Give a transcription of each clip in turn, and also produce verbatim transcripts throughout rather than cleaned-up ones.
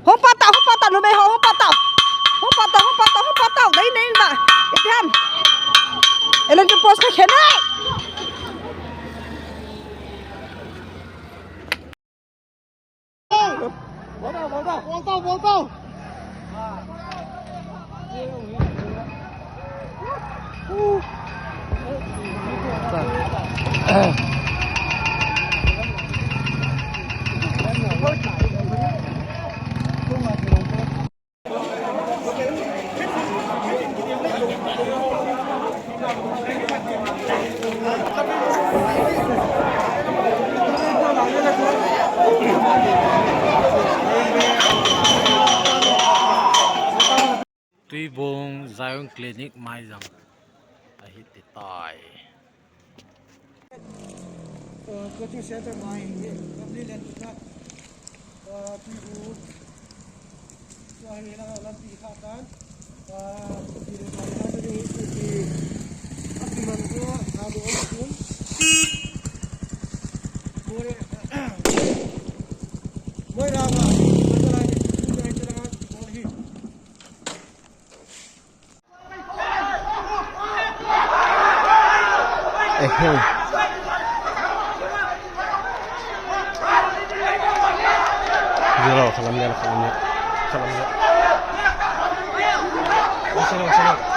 Hung pat tau, hung pat tau, numei ho, hung pat tau. Hung pat tau, hung pat tau, hung pat tau. Dei nei ba. Ipi ham. Electric post ka khen nei. Bol tau, bol tau, bol tau. Tuibong Zion Clinic mai jong ahi ti tai. Uh, coaching center mai hi, Gambli len tuna, uh, Tuibu, tua hi la lampi kha tan, uh, Tuibu mai la ni Tuibu, api man ko, na do om kum. More, Moirang a, Moirang a, Moirang a, Moirang a, Ehe. Zero, khalam ya, khalam ya. Khalam ya. Masih, masih.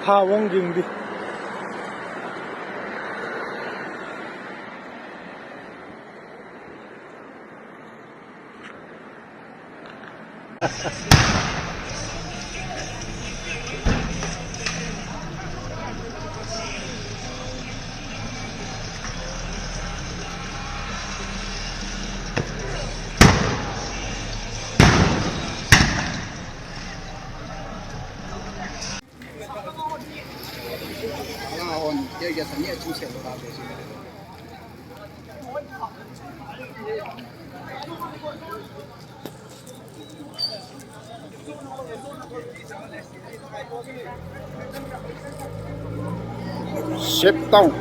Tha wang ging di. Sheptong.